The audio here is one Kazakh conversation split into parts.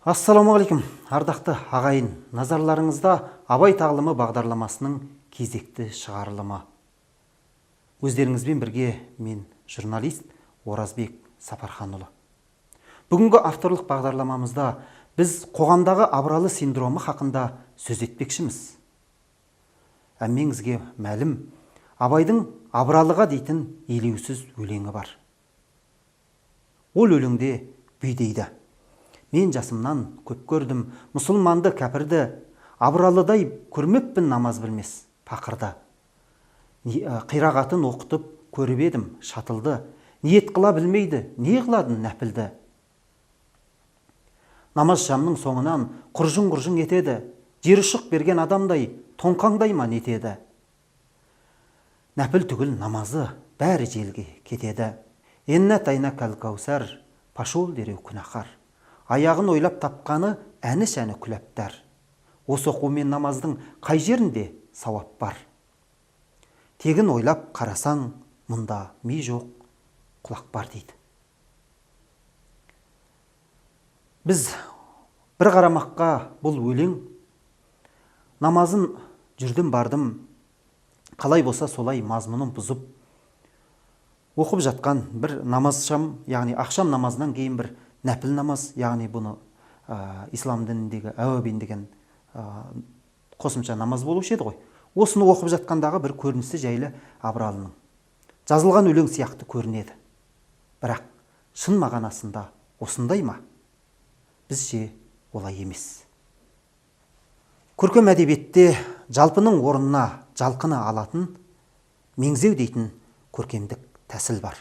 Ассалаумағалейкум, ардақты ағайын. Назарларыңызда Абай тағлымы бағдарламасының кезекті шығарылымы. Өздеріңізбен бірге мен, журналист Оразбек Сапарханұлы. Бүгінгі авторлық бағдарламамызда біз қоғамдағы абыралы синдромы хақында сөз етпекшіміз. Әммеңізге мәлім, Абайдың Абыралыға дейтін елеусіз өлеңі бар. Ол өлеңде бүй дейді: мен жасымнан көп көрдім мұсылманды, кәпірді, абыралыдай көрмеппін намаз білмес пақырды. Қирағатын оқытып көріп едім шатылды, ниет қыла білмейді, не қылады нәпілді. Намаз шамның соңынан құржың-құржың етеді, жер ұшық берген адамдай тоңқаңдай ма нетеді. Нәпіл түгіл намазы бәрі желге кетеді. Инна тайна кәл кәусар, пошел дереу күнәһар. Аяғын ойлап тапқаны әні-шәні күләптар. Осы оқу мен намаздың қай жерінде сауап бар? Тегін ойлап қарасаң, мұнда ми жоқ, құлақ бар дейді. Біз бір қарамаққа бұл өлең намазын жүрдім бардым, қалай болса солай мазмұнын бұзып оқып жатқан бір намаз шам, яғни ақшам намазынан кейін бір нәпіл намаз, яғни бұны ислам дініндегі әуәбин деген қосымша намаз болушы еді ғой. Осыны оқып жатқандағы бір көрінісі жайлы Абыралының жазылған өлең сияқты көрінеді. Бірақ шын мағынасында осындай ма? Біздше олай емес. Көркем әдебиетте жалпының орнына жалқыны алатын меңзеу дейтін көркемдік тәсіл бар.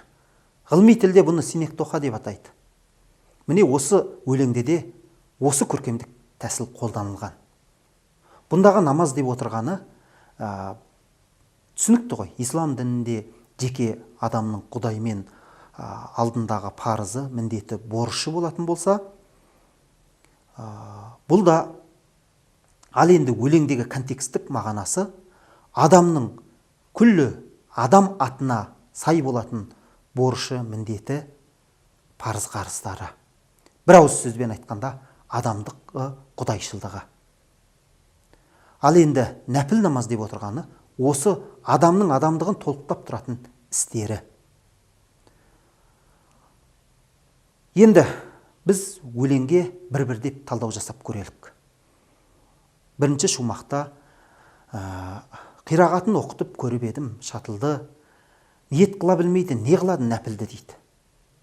Ғылыми тілде бұны синектоха деп атайды. Міне, осы өлеңде де осы көркемдік тәсіл қолданылған. Бұндағы намаз деп отырғаны түсінікті ғой. Ислам дінінде жеке адамның Құдаймен алдындағы парызы, міндеті, борышы болатын болса, бұл да ал енді өлеңдегі контекстік мағынасы адамның күллі адам атына сай болатын борышы, міндеті, парыз қарыздары. Бір ауыз сөзбен айтқанда, адамдық құдайшылдығы. Ал енді нәпіл намаз деп отырғаны осы адамның адамдығын толықтап тұратын істері. Енді біз өлеңге бір-бірдеп талдау жасап көрелік. Бірінші шумақта қирағатын оқытып көріп едім шатылды, ниет қыла білмейді, не қылады нәпілді дейді.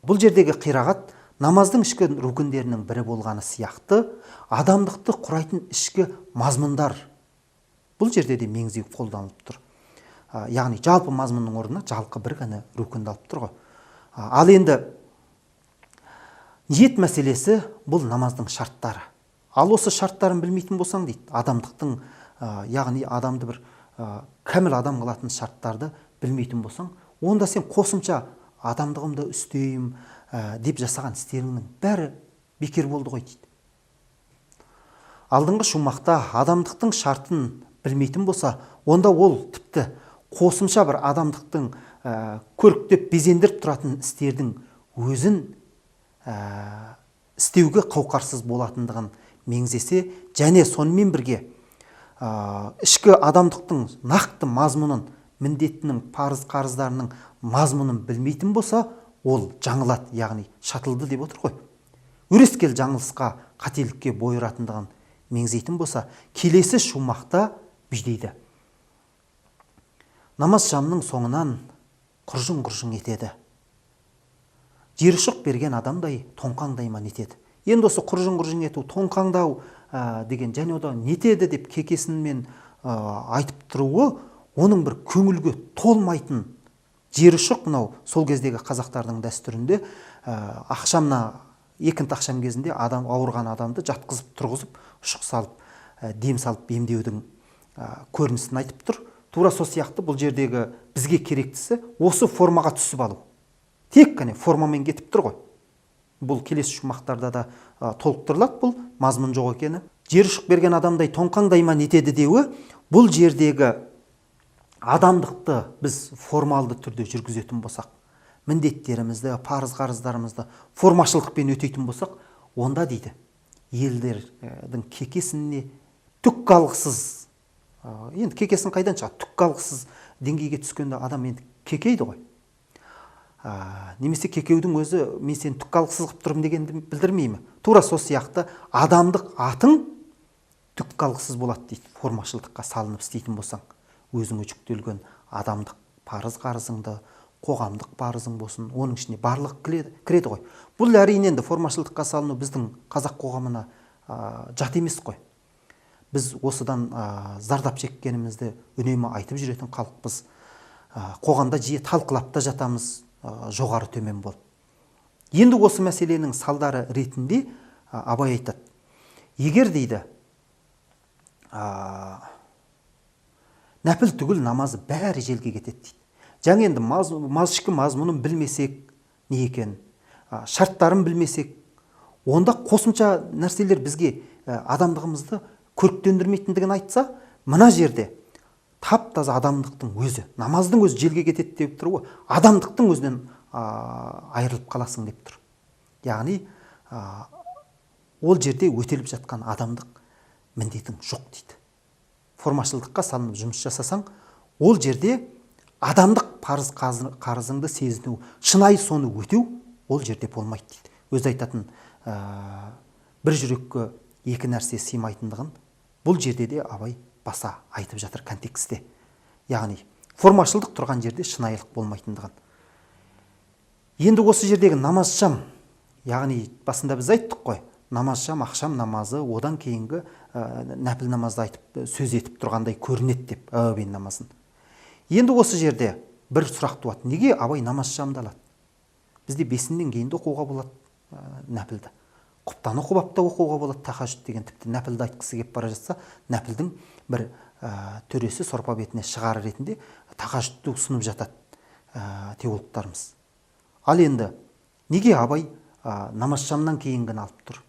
Бұл жердегі қирағат намаздың ішкі рукіндерінің бірі болғаны сияқты адамдықты құрайтын ішкі мазмұндар. Бұл жерде де меңзеу қолданылып тұр. Яғни жалпы мазмұнның орнына жалқы бір ғана рукінді алып тұр ғой. Ал енді ниет мәселесі бұл намаздың шарттары. Ал осы шарттарын білмейтін болсаң дейді, адамдықтың, яғни адамды бір кәміл адам қылатын шарттарды білмейтін болсаң, онда сен қосымша адамдығымды үстеймін деп жасаған істеріңнің бәрі бекер болды ғой дейді. Алдыңғы шумақта адамдықтың шартын білмейтін болса, онда ол тіпті қосымша бір адамдықтың көріктеп безендіріп тұратын істердің өзін істеуге қауқарсыз болатындығын меңзесе, және сонымен бірге ішкі адамдықтың нақты мазмұнын, міндетінің, парыз қарыздарының мазмұнын білмейтін болса, ол жаңылады, яғни шатылды деп отыр ғой. Өрескел жаңылысқа, қателікке бой ұратындығын меңзейтін болса, келесі шумақта бүйдейді. Намаз шамның соңынан құржың-құржың етеді. Жер ұшық берген адамдай тоңқаңдай ма нетеді. Енді осы құржың-құржың ету, тоңқаңдау деген және ода нетеді деп кекесінмен айтып тұруы оның бір көңілге толмайтын жер ұшық. Мынау сол кездегі қазақтардың дәстүрінде ақшамна, екінті ақшам кезінде адам ауырған адамды жатқызып тұрғызып ұшық салып, дем салып емдеудің көрінісін айтып тұр. Тура сол сияқты бұл жердегі бізге керектісі осы формаға түсіп алу. Тек қана формамен кетіп тұр ғой. Бұл келесі шумақтарда да толықтырылады, бұл мазмұн жоқ екені. Жер ұшық берген адамдай тоңқаңдай ма нетеді деуі бұл жердегі адамдықты біз формалды түрде жүргізетін болсақ, міндеттерімізді, парыз қарыздарымызды формашылықпен өтейтін болсақ, онда дейді Елдердің кекесіне түк алғысыз, енді кекесін қайдан шығады? Түк алғысыз деңгейге түскенде адам енді кекейді ғой. Немесе кекеудің өзі мен сені түк алғысыз қылып тұрмын дегенді білдірмей ме? Тура сол сияқты адамдық атың түк алғысыз болады дейді. Формашылдыққа салынып істейтін болсаң, өзіңе жүктелген адамдық парыз қарызыңды, қоғамдық парызың болсын, оның ішіне барлық кіреді ғой. Бұл әрине енді формашылдыққа салыну біздің қазақ қоғамына жат емес қой. Біз осыдан зардап шеккенімізді үнемі айтып жүретін халықпыз. Қоғамда жиі талқылап та жатамыз, жоғары төмен болып. Енді осы мәселенің салдары ретінде Абай айтады. Егер дейді, нәпіл түгіл намазы бәрі желге кетеді дейді. Жаңа енді ішкі мазмұнын білмесек не екен, шарттарын білмесек, онда қосымша нәрселер бізге адамдығымызды көріктендірмейтіндігін айтса, мына жерде тап-таза адамдықтың өзі, намаздың өзі желге кетеді деп тұр ғой, адамдықтың өзінен айырылып қаласың деп тұр. Яғни, ол жерде өтеліп жатқан адамдық міндетің жоқ дейді. Формашылдыққа салынып жұмыс жасасаң, ол жерде адамдық парыз қарызыңды сезіну, шынайы соны өтеу ол жерде болмайды дейді. Өзі айтатын, бір жүрекке екі нәрсе сыймайтындығын бұл жерде де Абай баса айтып жатыр контекстте. Яғни формашылдық тұрған жерде шынайылық болмайтындығын. Енді осы жердегі намазшам, яғни басында біз айттық қой, намазшам, ақшам намазы, одан кейінгі нәпіл намазды айтып, сөз етіп тұрғандай көрінеді деп, әуабин намазын. Енді осы жерде бір сұрақ туады. Неге Абай намазшамды алады? Бізде бесіннен кейін де оқуға болады, нәпілді. Құптан оқып алып та оқуға болады тахажжуд деген, тіпті нәпілді айтқысы келіп бара жатса, нәпілдің бір төресі сорпа бетіне шығары ретінде тахажжудты ұсынып жатады, теологтарымыз. Ал енді неге Абай намазшамнан кейінгіні алып тұр?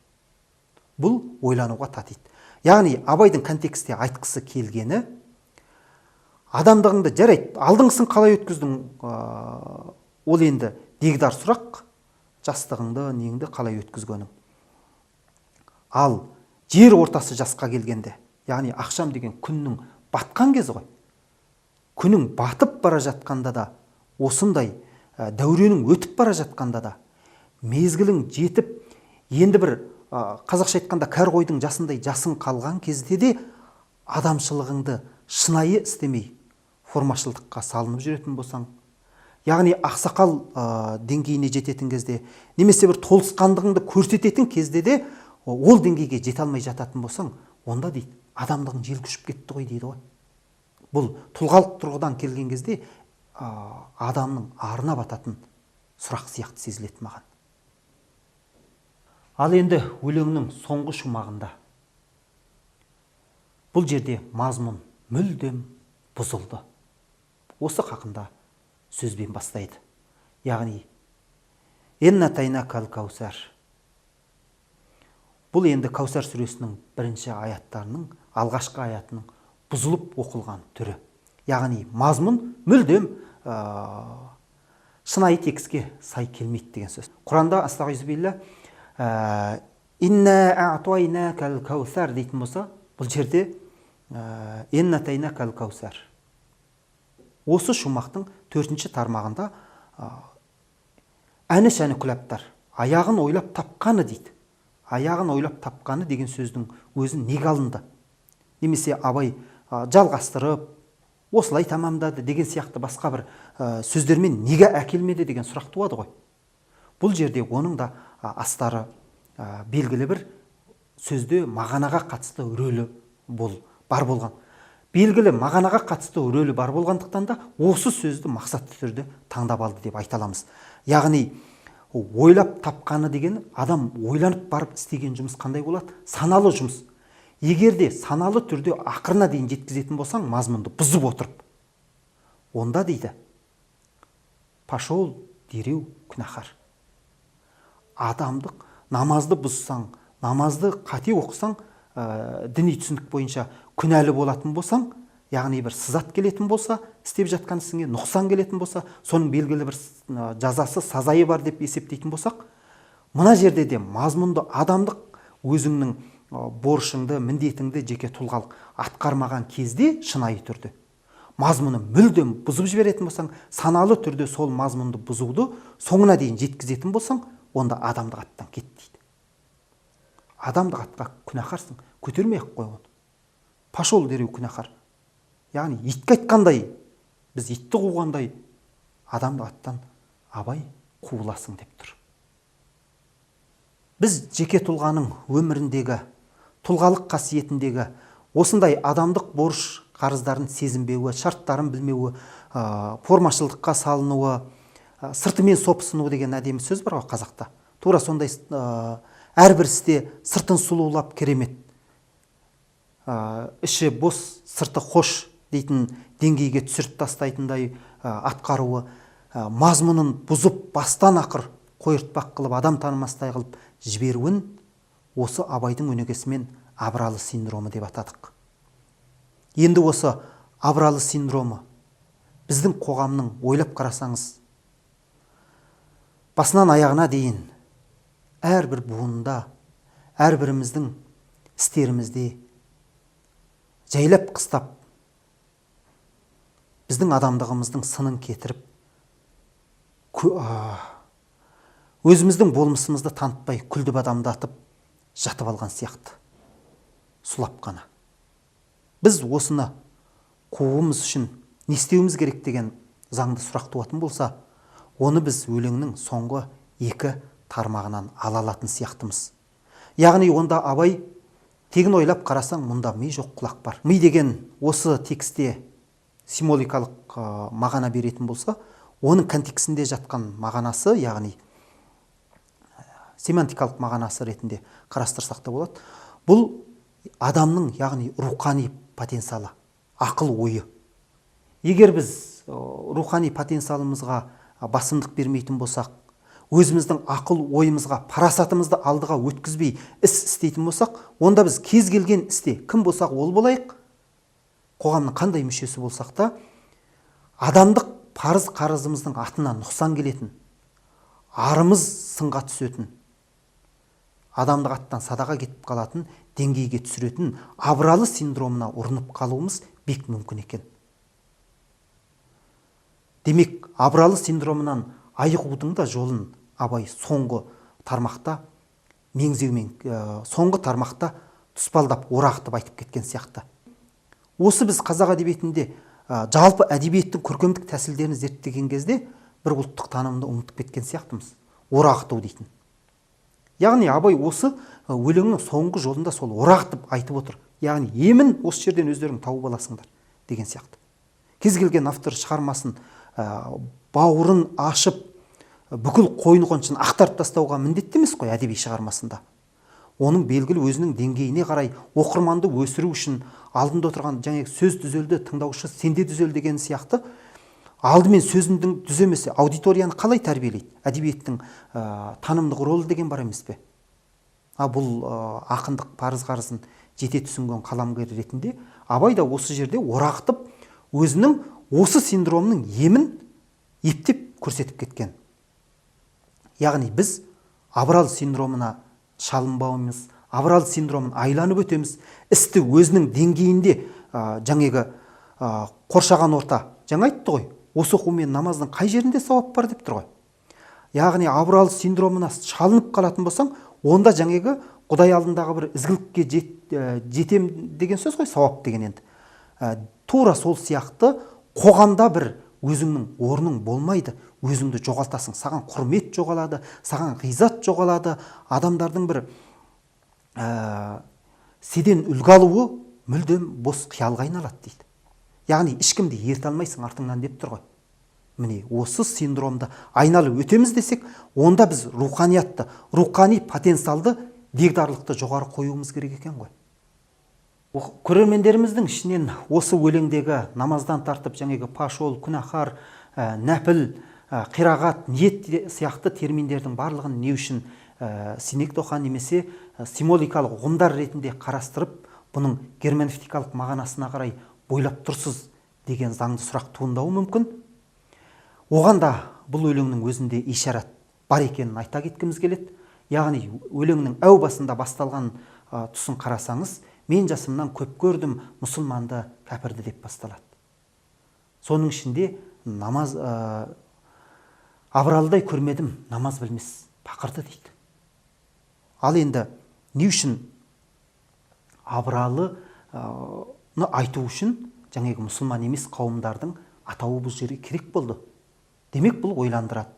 Бұл ойлануға татиды. Яғни Абайдың контексте айтқысы келгені, адамдығыңды жарайды, алдыңғысын қалай өткіздің, ол енді дегдар сұрақ, жастығыңды, неңді қалай өткізгенің. Ал жер ортасы жасқа келгенде, яғни ақшам деген күннің батқан кезі ғой. Күнің батып бара жатқанда да, осындай, дәуренің өтіп бара жатқанда да, мезгілің жетіп, енді бір, қазақша айтқанда кәр қойдың жасындай жасың қалған кезде де адамшылығыңды шынайы істемей формашылдыққа салынып жүретін болсаң, яғни ақсақал деңгейіне жететін кезде, немесе бір толысқандығыңды көрсететін кезде де ол деңгейге жете алмай жататын болсаң, онда дейді адамдығың жел күшіп кетті ғой дейді ғой. Бұл тұлғалық тұрғыдан келген кезде, адамның арына бататын сұрақ сияқты сезіледі маған. Ал енді өлеңнің соңғы шумағында бұл жерде мазмұн мүлдем бұзылды. Осы хақында сөзбен бастайды. Яғни Энна тайна кал каусар. Бұл енді Каусар сүресінің бірінші аяттарының, алғашқы аятының бұзылып оқылған түрі. Яғни мазмұн мүлдем шынайы текстке сай келмейді деген сөз. Құранда астағизубилля, инна а'тайнакал каусар дейтін болса, бұл жерде, инна тайнакал каусар. Осы шумақтың төртінші тармағында, әні шәні күләптар, аяғын ойлап тапқаны дейді. Аяғын ойлап тапқаны деген сөздің өзі неге алынды? Немесе Абай, жалғастырып, осылай тамамдады деген сияқты басқа бір, сөздермен неге әкелмеді деген сұрақ туады ғой. Бұл жерде оның да, астары, белгілі бір сөзде мағынаға қатысты рөлі бар болған. Белгілі мағынаға қатысты рөлі бар болғандықтан да осы сөзді мақсатты түрде таңдап алды деп айта аламыз. Яғни ойлап тапқаны деген адам ойланып барып істеген жұмыс қандай болады? Саналы жұмыс. Егер де саналы түрде ақырына дейін жеткізетін болсаң, мазмұнды бұзып отырып, онда дейді, пошел дереу күнәһар. Адамдық намазды бұзсаң, намазды қате оқысаң, діни түсінік бойынша күнәлі болатын болсаң, яғни бір сызат келетін болса, істеп жатқан ісіңе нұқсан келетін болса, соның белгілі бір жазасы, сазайы бар деп есептейтін болсақ, мына жерде де мазмұнды адамдық Өзіңнің борышыңды, міндетіңді жеке тұлғалық атқармаған кезде шынайы түрде мазмұны мүлдем бұзып жіберетін болсаң, саналы түрде сол мазмұнды бұзуды соңына дейін жеткізетін болсаң, онда адамдық аттан кет дейді. Адамдық атқа күнәһарсың, көтермей-ақ қой оны. Пошел дереу күнәһар. Яғни итке айтқандай, біз итті қуғандай адамдық аттан Абай қуыласың деп тұр. Біз жеке тұлғаның өміріндегі, тұлғалық қасиетіндегі осындай адамдық борыш қарыздарын сезінбеуі, шарттарын білмеуі, формашылдыққа салынуы, сыртымен сопысыну деген әдемі сөз бар ғой қазақта. Тура сондай әрбір істе сыртын сұлулап керемет, іші бос, сырты хош дейтін деңгейге түсіріп тастайтындай атқаруы, мазмұнын бұзып, бастан ақыр қойыртпақ қылып, адам танымастай қылып жіберуін осы Абайдың өнегесімен абыралы синдромы деп атадық. Енді осы абыралы синдромы біздің қоғамның, ойлап қарасаңыз, басынан аяғына дейін әрбір буынында, әрбіріміздің істерімізде жайлап қыстап, біздің адамдығымыздың сынын кетіріп, өзіміздің болмысымызды танытпай, күлді бадамдатып жатып алған сияқты, сұлап қана. Біз осыны қууымыз үшін не істеуіміз керек деген заңды сұрақ туатын болса, оны біз өлеңнің соңғы екі тармағынан ала алатын сияқтымыз. Яғни онда Абай тегін ойлап қарасаң, мұнда ми жоқ, құлақ бар. Ми деген осы текстте символикалық мағына беретін болса, оның контексінде жатқан мағынасы, яғни семантикалық мағынасы ретінде қарастырсақ та болады. Бұл адамның, яғни рухани потенциалы, ақыл ойы. Егер біз рухани потенциалымызға басымдық бермейтін болсақ, өзіміздің ақыл ойымызға, парасатымызды алдыға өткізбей іс істейтін болсақ, онда біз кез келген істе кім болсақ ол болайық, қоғамның қандай мүшесі болсақ та, адамдық парыз қарызымыздың атына нұқсан келетін, арымыз сынға түсетін, адамдық аттан садаға кетіп қалатын деңгейге түсіретін абыралы синдромына ұрынып қалуымыз бек мүмкін екен. Демек, абыралы синдромынан айығудың да жолын Абай соңғы тармақта меңзеумен, соңғы тармақта тұспалдап, орағытып айтып кеткен сияқты. Осы біз қазақ әдебиетінде, жалпы әдебиеттің көркемдік тәсілдерін зерттеген кезде бір ұлттық танымды ұмытып кеткен сияқтымыз. Орағыту дейтін. Яғни Абай осы өлеңнің соңғы жолында сол орағытып айтып отыр. Яғни емін осы жерден өздерің тауып аласыңдар деген сияқты. Кез келген автор шығармасын бауырын ашып, бүкіл қойын қоншын ақтарып тастауға міндетті емес қой әдеби шығармасында. Оның белгілі өзінің деңгейіне қарай оқырманды өсіру үшін алдында отырған жаңағы сөз түзелді, тыңдаушы сенде түзел деген сияқты, алдымен сөзінің түземесе аудиторияны қалай тәрбиелейді? Әдебиеттің танымдық ролі деген бар емес пе? А бұл ақындық парыз қарызын жете түсінген қаламгер ретінде Абай да осы жерде орағытып өзінің осы синдромның емін ептеп көрсетіп кеткен. Яғни біз абыралы синдромына шалынбауымыз, абыралы синдромын айланып өтеміз, істі өзінің деңгейінде, жаңағы қоршаған орта, жаңа айтты ғой, осы оқу мен намаздың қай жерінде сауап бар деп тұр ғой. Яғни абыралы синдромына шалынып қалатын болсаң, онда жаңағы Құдай алдындағы бір ізгілікке жетем деген сөз ғой, сауап деген енді. Тура сол сияқты қоғамда бір өзіңнің орның болмайды, өзіңді жоғалтасың, саған құрмет жоғалады, саған ғизат жоғалады, адамдардың бір седен үлгі алуы мүлдем бос қиялға айналады дейді. Яғни ешкімді ерте алмайсың артыңнан деп тұр ғой. Міне осы синдромды айналып өтеміз десек, онда біз руханиятты, рухани потенциалды, дегдарлықты жоғары қоюымыз керек екен ғой. Көрермендеріміздің ішінен осы өлеңдегі намаздан тартып жаңағы пашол, күнәһар, нәпіл, қирағат, ниет сияқты терминдердің барлығын не үшін синекдоха немесе символикалық ұғымдар ретінде қарастырып, бұның герменевтикалық мағынасына қарай бойлап тұрсыз деген заңды сұрақ туындауы мүмкін. Оған да бұл өлеңнің өзінде ишарат бар екенін айта кеткіміз келеді. Яғни өлеңнің әу басында басталған тұсын қарасаңыз, мен жасымнан көп көрдім мұсылманды, кәпірді деп басталады. Соның ішінде намаз абыралыдай көрмедім, намаз білмес пақырды дейді. Ал енді не үшін абыралыны айту үшін жаңағы мұсылман емес қауымдардың атауы бұл жерге керек болды? Демек, бұл ойландырады.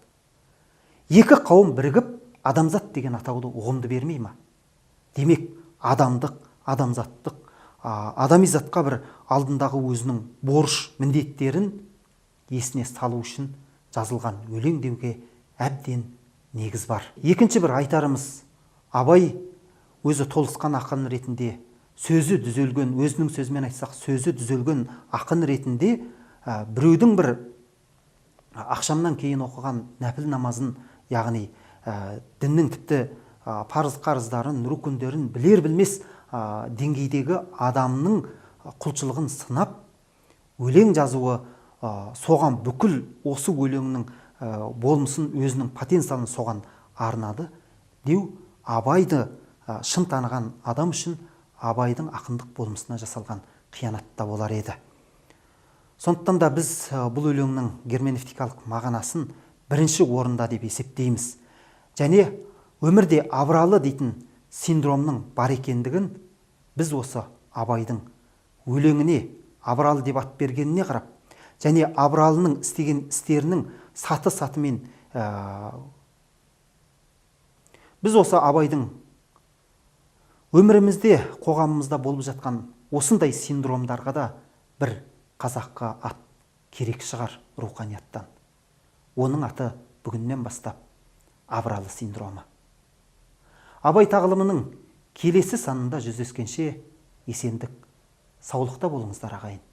Екі қауым бірігіп адамзат деген атауды, ұғымды бермей ма? Демек, адамдық, адамзаттық, адами затқа бір алдындағы өзінің борыш міндеттерін есіне салу үшін жазылған өлең деуге әбден негіз бар. Екінші бір айтарымыз, Абай өзі толысқан ақын ретінде, сөзі түзелген, өзінің сөзімен айтсақ, сөзі түзелген ақын ретінде біреудің бір ақшамнан кейін оқыған нәпіл намазын, яғни діннің тіпті парыз қарыздарын, рукүндерін білер білмес деңгейдегі адамның құлшылығын сынап өлең жазуы, соған бүкіл осы өлеңнің болмысын, өзінің потенциалын соған арнады деу Абайды шын таныған адам үшін Абайдың ақындық болмысына жасалған қиянат та болар еді. Сондықтан да біз бұл өлеңнің герменевтикалық мағынасын бірінші орында деп есептейміз. Және өмірде абыралы дейтін синдромның бар екендігін біз осы Абайдың өлеңіне абыралы деп ат бергеніне қарап және абыралының істеген істерінің саты-сатымен біз осы Абайдың өмірімізде, қоғамымызда болып жатқан осындай синдромдарға да бір қазаққа ат керек шығар руханияттан. Оның аты бүгіннен бастап абыралы синдромы. Абай тағылымының келесі санында жүздескенше есендік, саулықта болыңыздар, ағайын.